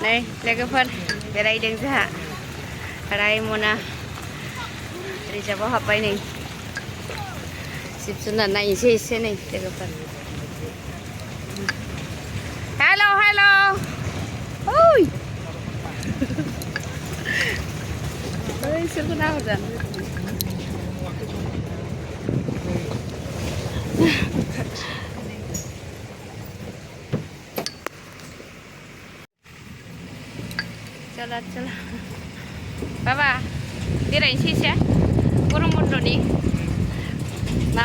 नै लोगोफोर बेरायदों जोंहा रायमना रिजार्भआव हाबबाय नै जिब जुनार नायनोसै एसे नै लोगोफोर हेल' हेल' ओइ इसोरखौ नाहरदों चला चला बाबा बेरायनोसै एसे गरम बन्दनि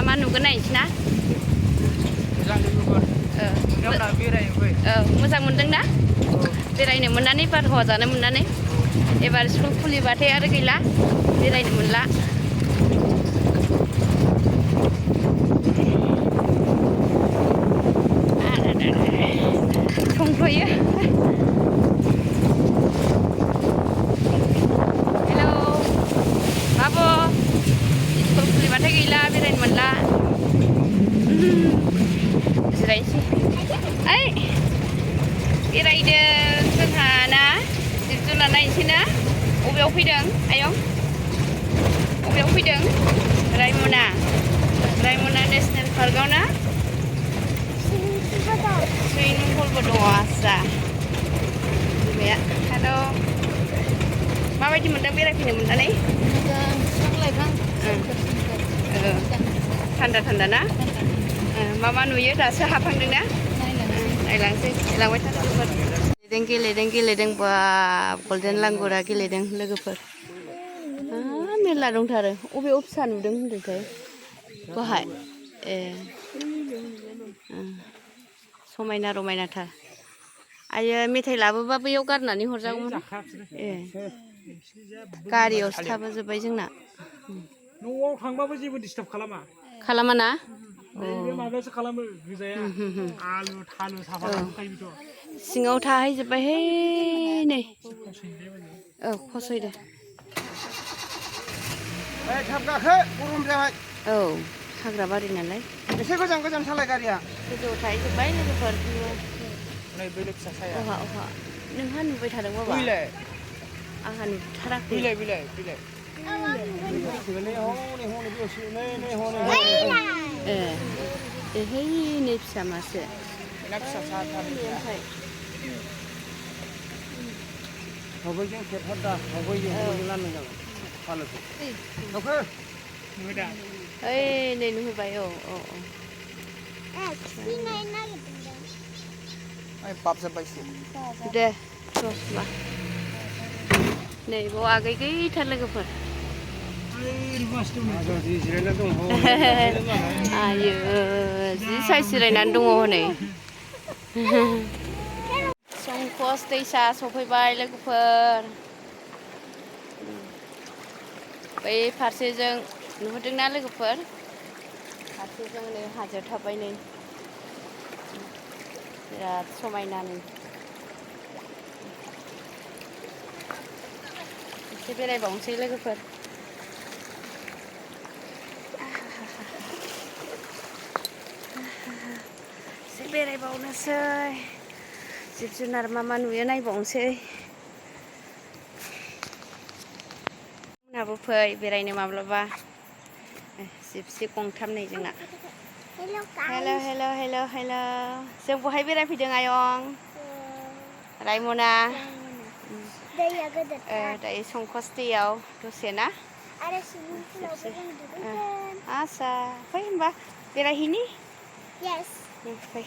मा नुगोन नायनोसै ना मोजां मोनदों ना बेरायनो मोननानै बारहावा जानो मोननानै एबार स्कुल खुलिबाथाय आरो गैला बेरायनो मोनला संथ'यो बाबु स्कुल खुलिबाथाय गैला बेरायनो मोनला जिरायनोसै ओइ बेरायदों जोंहा ना जिब जुनार नायनोसै ना बबेयाव फैदों आयं बबेयाव फैदों रायमना नेसनेल पार्कआव ना सुइमिं पुलबो दङ आस्सा बिमाया हेल' माबायदि मोनदों बेरायफैनो मोननानै थान्दा थान्दा ना मा नुयो दासो हाबहांदों ना नायलांसै लांबाय था गेलेदों बा गल्डेन लांगुरा गेलेदों लोगोफोर मेरला दंथारो अबेयाव फिसा नुदों होनदोंथाय बहाय ए समायना रमायनाथार आयो मेथाइ लाबोबा बैयाव गारनानै हरजागौमोन ए गारियावसो थाबोजोब्बाय जोंना न'आव थांबाबो जेबो डिस्टार्ब खालामा ना नैबे माबायासो खालामो गोजाया आलु थालु साफा खालामखायोथ' सिङाव थाहैजोब्बायहाय नै औ फसयदो थाब गाखो गरम जाबाय औ हाग्रा बारि नालाय एसे गोजान सालाय गारिया गोजौआव थाहैजोब्बाय लोगोफोर नै बैलो फिसा साया अहा नोंहा नुबाय थादों बाबा आंहा नुथाराखै ए एहै नै फिसा मासे ओइ नै नुहैबाय औ दे होमबा नै बाव आगै गैथार लोगोफोर आयो जि साइज जिरायनानै दङ हनै संकस दैसा सफैबाय लोगोफोर बै फारसेजों नुहुरदोंना लोगोफोर फारसेजों नै हाजो थाबाय नै बिराद समायना नै एसे बेरायबावनोसै लोगोफोर एसे बेरायबावनोसै जिब जुनार मा नुयो नायबावनोसै मोनाबो फै बेरायनो माब्लाबा जिबसि गंथाम नै जोंना हेल' जों बहाय बेरायफैदों आयं रायमना दायो संकस दैयाव दसे ना आस्सा फै होनबा बेरायहैनि फै